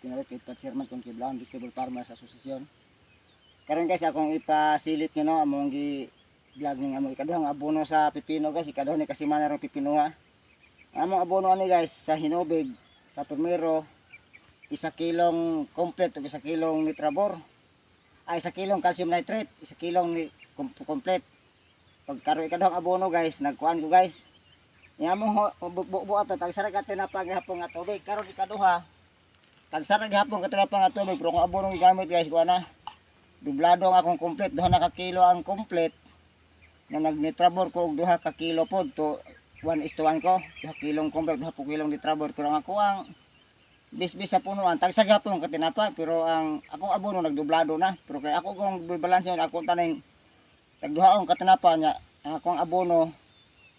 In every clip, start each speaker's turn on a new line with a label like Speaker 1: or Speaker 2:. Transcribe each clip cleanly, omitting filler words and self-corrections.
Speaker 1: Tinawit kay chairman kong Kiblaan Vegetable Farmers Association. Karon guys, akong ipasilip nyo no, among gi vlog ning among ikaduhang abono sa pipino guys, ikaduha ni kasimana rong pipino ha. Ang among abono ani guys sa hinubig sa primero 1 kilong complete ug 1 kilong nitrabor. Ay, 1 kilong calcium nitrate, 1 kilong ni complete. Pag karon ikaduhang abono guys, nagkuan ko guys. Nya mo buo ato tagsara ka tinapa gihapon nga tubig. Karon ikaduha, tagsara gihapon ka tinapa nga tubig, pero kung abono gigamit guys, kuan na. Dublado ang akong complete, 2 na ka kilo ang complete. Na nagnitrabor ko og 2 ka kilo pod to 1 is to 1 ko. 2 kilong complete, 2 po kilong nitrabor, pero ang ako ang bisbis sa punuan, tagsa gihapon ka tinapa, pero ang akong abono nagdublado na. Pero kay ako kung balance yun, akong taning tagduhaon ka tinapa niya, ang akong abono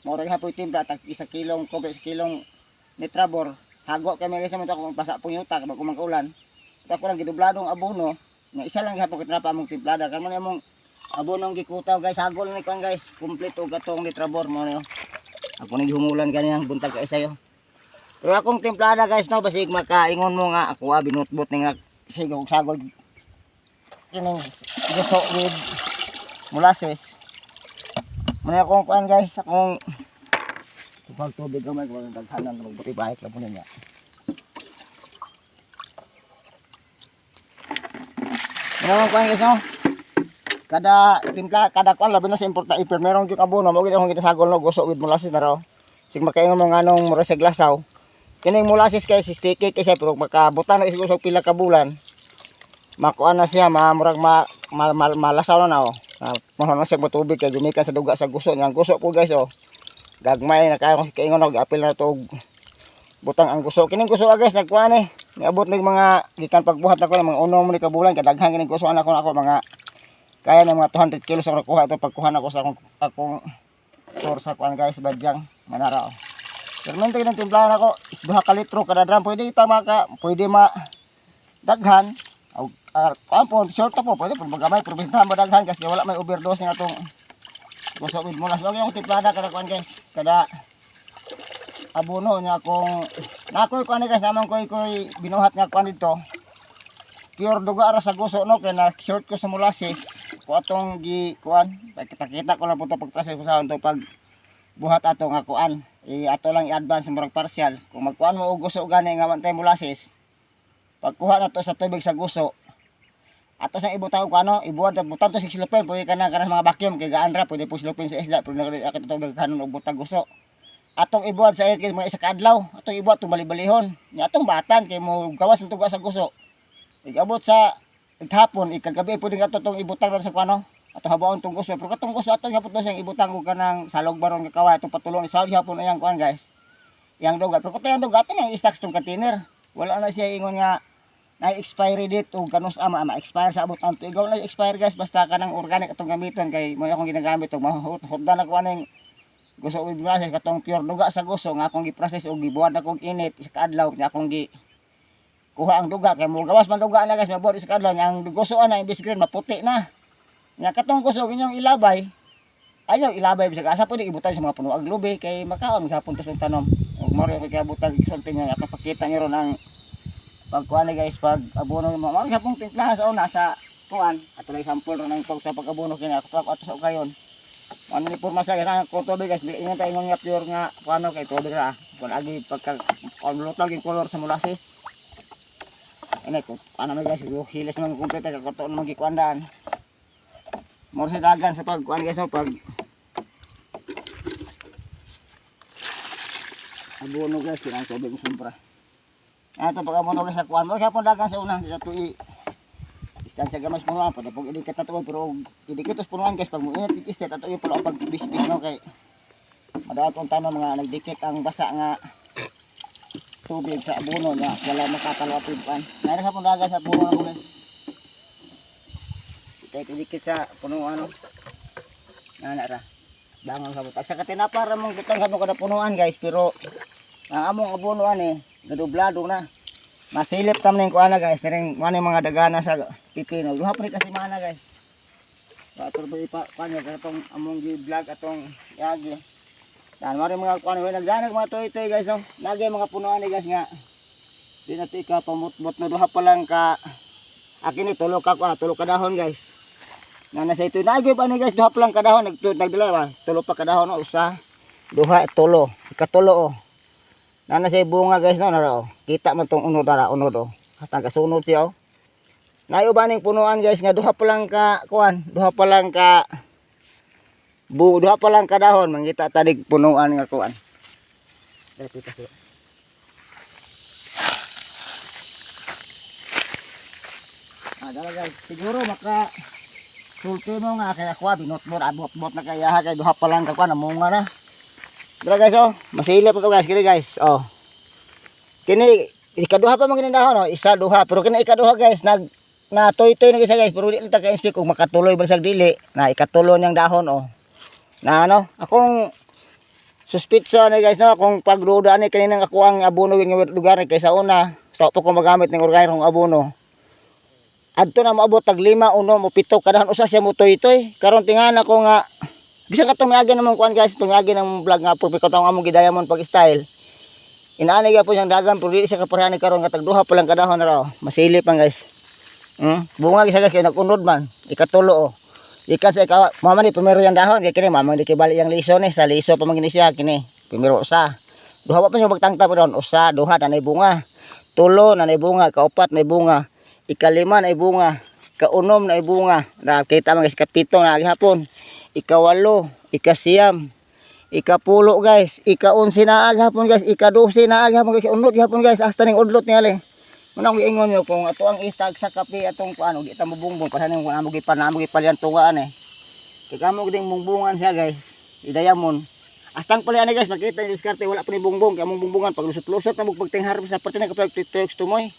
Speaker 1: mao ra gihapon timpla tag 1 kilong complete, 1 kilong nitrabor. Hago kay may mo akong pasa pong yuta bago man kaulan. Ako lang gidubladong abono nga isa lang gihapon ka tinapa among timplada. Karon man among abonong gikutaw guys, hago lang ni kuan guys, complete og katong nitrabor mo niyo. Ako ning gihumulan ganyan buntag kay sayo. Pero akong timplada guys no, basig makaingon mo nga ako ah, binutbot ni nga sige og sagol kining guso with molasses. Muna akong kuan guys, akong tubag tubig gamay ko daghanan magbuti bahik lang po niya. Muna akong kuan guys no. Kada timpla, kada kuan labi na sa importa iper meron gyud abono, mo gid akong gitasagol no guso with molasses na raw. Sig makaingon mo nganong mura sa glasaw. Kining molasses kay si sticky kay siya, pero makabutan na isgo pila ka bulan. Makuan na siya, ma murag ma, ma, ma, malasaw na na oh. Ah, na siya matubig kay gumikan sa duga sa guso. Ang guso po guys oh. Gagmay na kayo kung kaingon og apil na to og butang ang guso. Kining guso ah, guys nagkuan eh. Niabot nig mga gikan pagbuhat nako ng mga uno mo ni ka bulan kadaghan kining guso anak ko nako mga kaya ng mga 200 kilos ang nakuha ito pagkuha nako sa akong akong tour sa kuan guys, badyang manara oh. Pero kinang timplahan ako is 2 ka litro kada drum, pwede ita maka pwede ma daghan og kuan po, short po, pwede po magamay, pero bisan mo daghan kasi wala may overdose nga atong guso with molasses. Wag yung timplada kada kuan guys, kada abono niya kung nakoy kuan guys, naman koy koy binuhat nga kuan dito. Pure duga ra sa guso no, kay na short ko sa molasses ko atong gi kuan, pakita ko lang po to pag process ko sa to pag buhat ato nga kuan. I ato lang i-advance murag partial. Kung magkuan mo og guso gani nga wantay molasses, pagkuha na to sa tubig sa guso, ato sa ibutang og ano, ibuhat butang to sa silupin, pwede ka na kana sa mga vacuum kay gaan ra, pwede po silupin sa isda, pero nakita tubig kanon og butang guso. Atong ibuhat sa kay mga isa ka adlaw, atong ibuhat tong bali-balihon. Nya atong batan kay mo gawas mo tuga sa guso. Igabot sa hapon, ikagabi pwede nga tong ibutang na sa kuano. Ato habaon tong guso, pero katong guso atong hapon to siyang ibutang og kanang salog baron nga kaway atong patulong sa hapon ayang kuan guys. Yang duga, pero katong duga ato nang i-stack tong container. Wala na siya ingon nga na expiry date o kanus ama ama expire sa abot ang tuig. Wala na expire guys, basta kanang organic atong gamiton kay mo akong ginagamit og mahutdan ako aning guso with molasses, katong pure duga sa guso nga akong gi-process og gibuhat akong init isa ka adlaw nya akong gi kuha ang duga kay mo gawas man duga na guys, mabuhat isa ka adlaw nya ang guso ana imbis green maputi na. Nya katong guso inyong ilabay, ayaw ilabay bisag asa, pwede ibutan sa mga puno ag lubi kay makaon gihapon to sa tanom. Ug mao rin kay butan gisulti niya akong pakita niyo ron ang pagkuan ni guys, pag abono mo mao gihapon timplahan sa una sa kuan ato lang sample ron ang pag sa pag-abono kini ako ato sa ugayon. Ano ni porma sa ang ko tubig guys, ingon ta ingon nga pure nga kuano kay tubig ra. Kun agi pagka kun lutag yung color sa molasses. Ine ko ano man guys, hilis man kompleto kay kuto naman gikuan. Mao sa dagan sa pag kuan guys no, pag abono guys, kinang tubig mo kumpra. Ato pag abono guys sa kuan, mo gyapon dagan sa una sa tuig. Distansya gamay sa punuan, pwede pong idikit na to, pero idikit sa punuan guys, pag mo init istit, ato yung pala pag bis-bis no, kay madaot ang tanong mga nagdikit ang basa nga tubig sa abono niya, wala makakalapid pan. Nara sa pong dagan sa puno na guys. Kahit idikit sa punuan no. Nga ra. Bangon sa butas. Sa katinapa ra mong butang sa kada punuan guys, pero ang among abono ani, nadublado na. Masilip tam ning kuana guys, ning mo mga dagana sa pipino. Duha pa ni kasi mana guys. Ato ba ipa kuan katong among gi-vlog atong yagi. Yan, mari mga kuan, nagdanag mga toy-toy guys no. Nagay mga punuan ni guys nga. Di na to ikapamutmot no, duha pa lang ka akin ni tulo ka kuan, tulo ka dahon, guys. Na nasa ito na pa ni, guys, duha pa lang ka dahon, nagdala ba? Tulo pa ka dahon no, usa, duha, tulo. Ikatulo oh. Na nasa bunga, guys, no, nara oh. Kita man tong unod dara, unod oh. Hasta kasunod siya oh. Nayo ba ning punuan, guys, nga duha pa lang ka kuan, duha pa lang ka bu duha pa lang ka dahon, mangita tadig punuan nga kuan. Dali, kita siya. Ah, dala, guys. Siguro maka sulti mo nga kay ako binot-bot abot-bot na kaya ha kay duha pa lang ka kuan namunga na. Dala, guys, oh, masilip to, guys, kini, guys. Oh. Kini ikaduha pa man kini dahon oh, isa, duha, pero kini ikaduha, guys, nag na toy-toy na guys, pero di lang ta ka-inspect kung makatuloy ba sa dili na ikatulo niyang dahon oh. Na ano, akong suspitsa na, guys, no, akong pagduda ani kaninang ako ang abono nga lugar kay sa una sa pa ko magamit ng organic abono. Adto na moabot tag lima, uno mo pito kadahon usa siya mo toy-toy. Karon tingan ako nga bisan katong miagi namong kuan, guys, tungagi ng vlog nga po katong among gidayamon pag style. Inaani gyapon siyang dagan pero dili siya kapareha ni karon nga tag duha pa lang kadahon na raw. Masilip man, guys. Bunga gisa, guys, kay nag-unod man. Ikatulo oh. Ikan sa ikaw, mama ni primero yung dahon kay kini mama ni kibali yang liso ni sa liso pa man gini siya kini. Primero usa. Duha pa pa yung magtangta pa ron, usa, duha nanay bunga. Tulo nanay bunga, kaupat nay bunga. Ikalima na bunga, kaunom na bunga. Na kita man, guys, kapito na gihapon. Ikawalo, ikasiyam, ikapulo, guys, ikaunsi na gihapon, guys, ikadose na gihapon, guys, unlot gihapon, guys, hasta ning udlot niya ali. Manang giingon nyo kung ato ang istag sa kape atong kuan di ta mobungbong pasan yung amo gipan amo gipalyan tungaan eh. Kay kamo ding bungbungan siya, guys. Idayamon. Astang pala ani, guys, makita ni diskarte wala pa ni bungbong kay among bungbungan pag lusot-lusot na pagtingharap sa parte na kapag tuyok tumoy.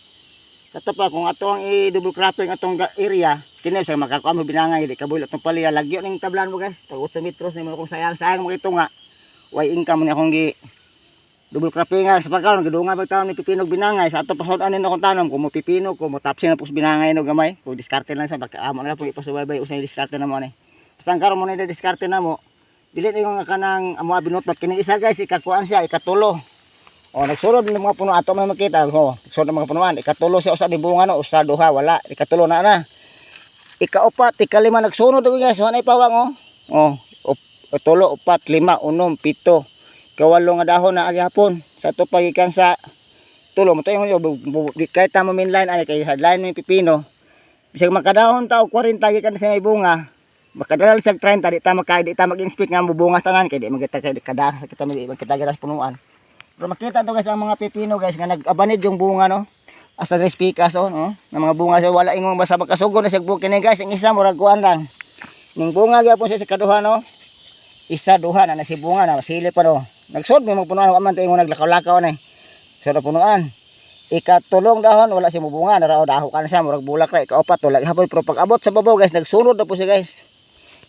Speaker 1: Kato pa kung ato ang i-double cropping atong area, kini sa makakuha mo binangay di kabulo atong palya lagyo ning tablan mo, guys. Tag 8 metros ni mo kung sayang sayang mo ito nga. Way income ni akong gi double cropping nga sa pagkaon gidungan pag taon ni pipinog binangay sa ato pasod-an ni akong tanom kung mo pipino ko mo tapsin na pus binangay no gamay kung diskarte lang sa baka amo na lang po ipasubaybay usay diskarte na mo ni. Basta ang karon mo na diskarte na mo dili ni nga kanang amo binutbot kini isa, guys, ikakuan siya, ikatulo. O nagsulod ng mga puno ato man makita oh, nagsulod ng mga punuan, ikatulo siya usa di bunga no, usa, duha, wala, ikatulo na na. Ikaupat, ikalima nagsunod og, guys, wala pawang oh. Oh, tulo, upat, lima, unom, pito. Ikawalo nga dahon na gihapon. Sa ato pagikan sa tulo mo tayo kahit tamo main line ay kay line mo yung pipino. Bisag makadahon ta og 40 gikan sa may bunga. Makadala sa 30 di ta maka di ta mag-inspect nga mobunga tanan kay di magita kay kada kita magkita sa punuan. Pero makita to, guys, ang mga pipino, guys, nga nag-abanid yung bunga no. Hasta tres pikas oh no. Ng mga bunga so wala ingong basta makasugod na siya bukid ni, guys. Ang isa murag kuan lang. Ning bunga gyapon siya sa kaduha no. Isa, duha na nasi bunga na sili pa no. Nagsud may mga punuan wa man tayo naglakaw-lakaw na eh. So na punuan. Ikatulong dahon wala siya mobunga na raw daho kan siya murag bulak ra. Ikaupat wala gihapon pero pag abot sa babaw, guys, nagsunod na po siya, guys.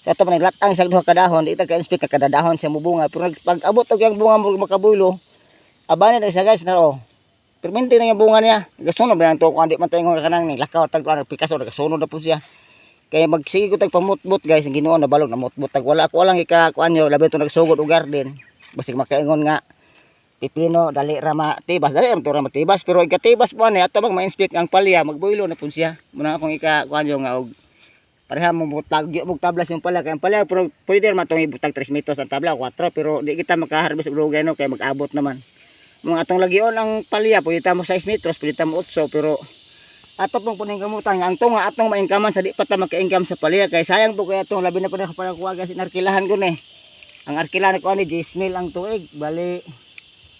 Speaker 1: Sa ato pa naglatang sa duha ka dahon, di ta ka-inspect kada dahon siya mobunga pero pag abot og yang bunga murag makabulo. Abane na siya, guys, na oh. Permente na yung bunga niya. Gasunod na to kung di man tayo nga kanang ni lakaw tag kuan pikas o nagasunod na po siya. Kaya magsige ko tag pamutbot, guys, ang Ginoo na balog na mutbot tag wala ko lang ika kuan nyo labi to nagsugod og garden. Basig makaingon nga pipino dali ra matibas, dali ra to ra matibas pero ikatibas po ani ato bang ma-inspect ang palya magbuilo na pud siya. Muna akong ika kuan nyo nga og pareha mo butag mo tablas yung palya kay ang palya pero pwede ra man tong ibutag 3 metros ang tabla 4 pero di kita makaharvest og dugay no kay mag-abot naman. Mga atong lagion ang palya pwede ta mo 6 metros, pwede ta mo 8 pero ato pong puning kamutan ang tunga atong mainkaman sa di pa ta maka-income sa palya kay sayang po kay atong labi na pa na kuha, guys, inarkilahan ko ni. Ang arkilahan ko ani 10 mil ang tuig, bali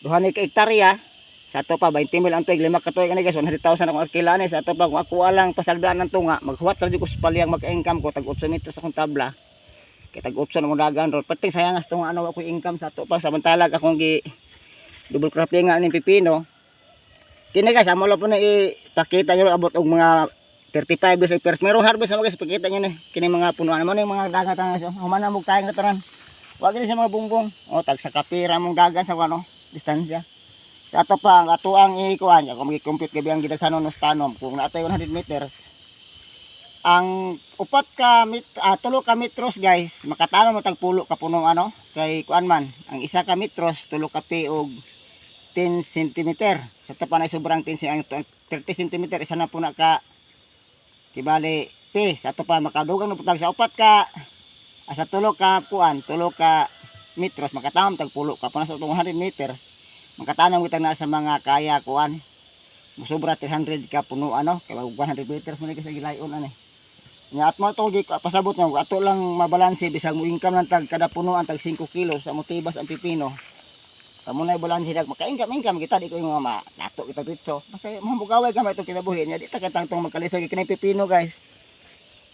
Speaker 1: duha ni ka hektarya sa ato pa 20 mil ang tuig, lima ka tuig ani, guys, 100,000 akong arkilahan ni sa ato pa kung ako lang pasagdaan ng tunga maghuwat ra jud ko sa palyang maka-income ko tag 8 metros akong tabla kay tag 8 na mong dagan ron pating sayang as tunga ano ako income sa ato pa samantalag akong gi double cropping nga ning pipino kini, guys. Amo lang po na ipakita nyo abot og mga 35 days per merong harvest na, guys, pakita nyo ni kini mga punuan mo ni mga dagat ang human na mo tayo nga tanan wag gini sa mga bungbong oh tag sa kapira mong dagan sa ano distansya sa ato pa ang ato ang ikuan ako magi-compute gabi ang gidaghanon sa tanom kung natay 100 meters ang upat ka mit tulo ka metros, guys, makatanom mo tag pulo ka punong ano kay kuan man ang isa ka metros tulo ka og 10 cm. Sa pa na sobrang 10 ang 30 cm, isa na po na ka kibali P. Sa ato pa makadugang na putag sa upat ka sa tulo ka kuan, tulo ka metros, makatanam tag pulo ka pa sa 200 meters, makatanam kita na sa mga kaya kuan, musobra 300 ka puno ano, kay 100 meters man kasi gilayon ani. Nya at mo to gi pasabot nga ato lang mabalanse, bisag mo income lang tag kada punuan tag 5 kilos sa motibas ang pipino. Kamo na balanse dag maka-income income kita, di ko yung mga nato kita ditso. Basta mamugaway gamay itong kinabuhi nya, di ta katang tong magkalisod kini pipino, guys.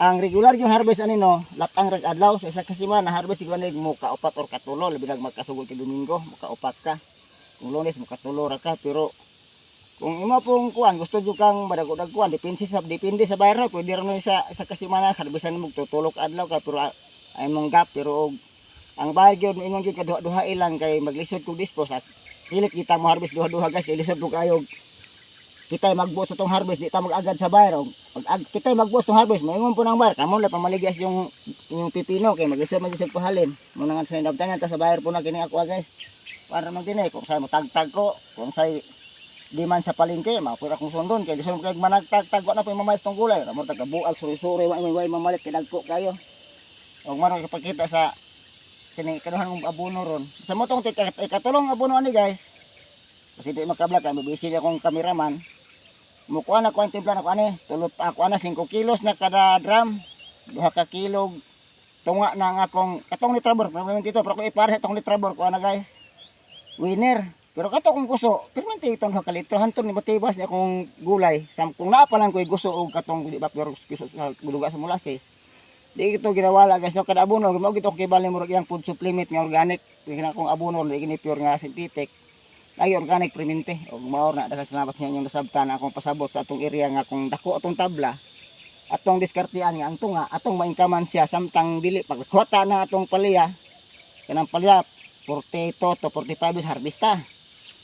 Speaker 1: Ang regular yung harvest ani no, latang rag adlaw sa isa ka semana, harvest siguro ni mo kaupat or katulo, labi nag magkasugod kay Domingo, makaupat ka. Kung Lunes, makatulo ra ka. Pero kung imo pong kuan gusto jud kang madago-dag kuan, depende sa bayro, pwede ra sa sa kasimana harvestan mo tutulok adlaw ka, pero ay mong gap. Pero og ang bayar gyud ingon gyud kaduha-duha ilang kay maglisod kog dispose at pilit kita mo harvest duha-duha, guys, kay lisod ko kayo. Kita magbuot sa tong harvest, di ta mag-agad sa bayar. Pag kita magbuot tong harvest, maingon po ng bayar kamo lang pamaligyas yung pipino kay maglisod man gyud sa pahalin mo na nga sa hinabtanan ta sa bayar po na kini ako, guys, para man kini kung say mo tagtag ko, kung say di man sa palengke, mapura akong sundon kay lisod kay managtagtag, wa na po mamalit tong gulay mo tag buag suri-suri, wa may mamalit kay dagko kayo. Og maron kapakita sa kini kaduhan mong abono ron sa motong ikatulong abono ani, guys, kasi di makabla kay busy akong cameraman. Mukuha na ko ang timpla na ko ani tulot ako ana 5 kilos na kada drum, 2 ka kilo tunga na ang akong katong litrabor pero dito, pero kung ipare sa itong litrabor ko ana, guys, winner. Pero kato kung gusto permente itong 2 ka litro hanton ni matibas ni akong gulay. Sam kung naa pa lang ko'y gusto og katong di ba pero gusto sa duga sa molasses, di ito ginawala, guys, no. Kada abono mao gito kibali mo iyang food supplement nga organic. Kaya akong abono di gini pure nga synthetic, ay organic permente. Og mao na, daghang salamat sa inyong nasabtan akong pasabot sa atong area nga kung dako atong tabla, atong diskartean nga ang tunga atong mainkaman siya samtang dili pagkuwata na atong palya. Kanang palya 42 to 45 is harvesta.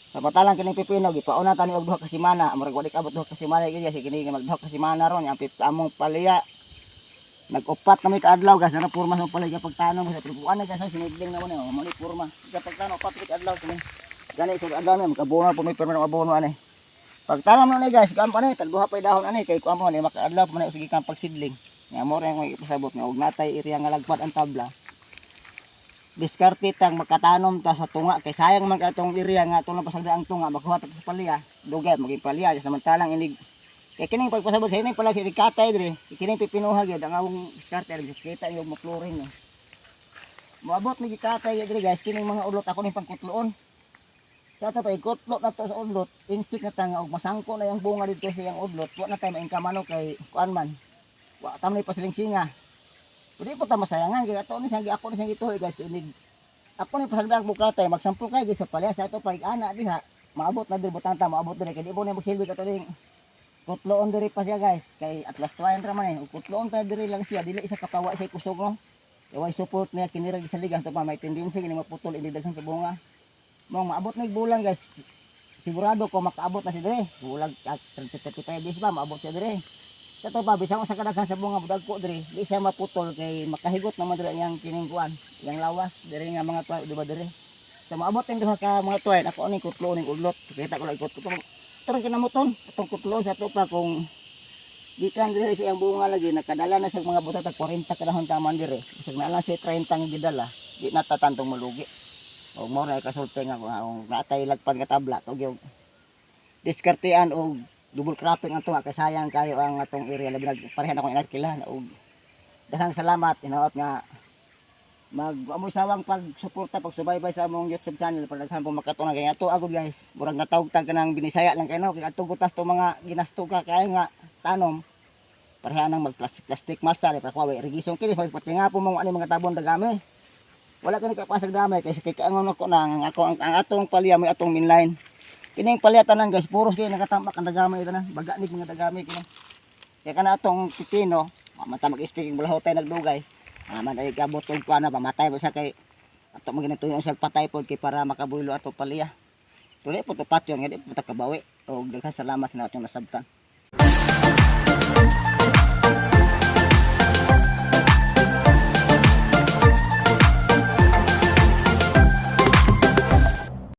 Speaker 1: Samantalang kining pipino gipauna tani og 2 ka semana, murag wali kabot 2 ka semana gid si kini mag 2 ka semana ron ang among palya. Nag-upat na may kaadlaw, guys, na porma sa palya pagtanong sa tribuan na, guys, sinigling na mo ni mo ni porma. Pagtanong upat ka adlaw kini. Gani sa adlaw na makabono po may pirma ng abono ani. Pagtanong na ni, guys, kuan pa ni, tagduha pa dahon ani kay kuan mo ni makaadlaw pa man sige kang pagsidling. Nga mo rin akong ipasabot nga og natay area nga lagpat ang tabla, diskarte tang makatanom ta sa tunga kay sayang man ka atong area nga atong pasagda ang tunga, makuha ta sa palya, dugay maging palya. Samantalang inig kay kining pagpasabot sa ining pala si katay dire, kining pipinuha gyud ang among diskarte kita yung maploring eh. Moabot ni gikatay dire, guys, kining mga udlot ako ning pangkutloon. Sa ato pa ikutlo na to sa udlot, instinct na ta nga og masangko na yung bunga dito sa iyang udlot, wa na tayo mainkamano kay kuan man. Wa ta man pasiling singa. Pwede po ta masayangan kay ato ni siyang ako ni siyang gituoy, guys, kay ako ni pasagda ang bukatay magsampo kay sa palya. Sa ato pa ana diha maabot na diri, butang ta maabot diri kay di mo na magsilbi kato ding kutloon diri pa siya, guys, kay atlas tuwayan ra man eh. Ug kutloon ta diri lang siya, dili isa kapawa siya kusog no, kay way support niya kini ra sa ligang to pa may tendency kini maputol ini daghan sa bunga mo. Maabot na bulan, guys, sigurado ko makaabot na si dire bulag at 30 35 days ba maabot siya dire. Sa to pa bisan sa kadaghan sa bunga budagko dire, di siya maputol kay makahigot naman dire iyang kining kuan, iyang lawas dire nga mga tuwa di ba dire. Sa maabot ning duha ka mga tuwa, ako ning kutlo ning udlot, kita ko lang ikot ko turong kinamuton atong kutlo. Sa to pa kung gikan dire sa iyang bunga lagi nakadala na sa mga buta tag 40 kadahon taman dire, bisag naa lang siya 30 nga gidala, di na tatantong malugi. Og mo na ikasulti nga kung natay lagpan nga tabla to gyud diskartean og double cropping ang tunga kay sayang kayo ang atong area, labi nag parehan akong inarkilan. Og daghang salamat, hinaot nga mag amoy sawang pagsuporta, pagsubaybay sa among YouTube channel para daghan po makatuna kay ato ako, guys. Murag natawg tag kanang Binisaya lang kay no, kay atong gutas to mga ginasto ka kay nga tanom, pareha nang mag plastic plastic malsa para kuha irrigation kini pati nga po mo ani mga tabon dagami wala ka nakapasag dami kay kay kaangon ako na ang ako ang atong palya may atong mainline. Kining palya tanan, guys, puros kay nakatambak ang dagami tanan, baga ni mga dagami kini. Kay kana atong pipino mata mag-speaking bulahotay nagdugay man ay kabot og kuan na pamatay ba sa kay ato maginatuyo siya patay pod kay para makabulo ato palya. Tuloy po to patyon nga di po ta kabawi. Og daghang salamat na atong nasabtan.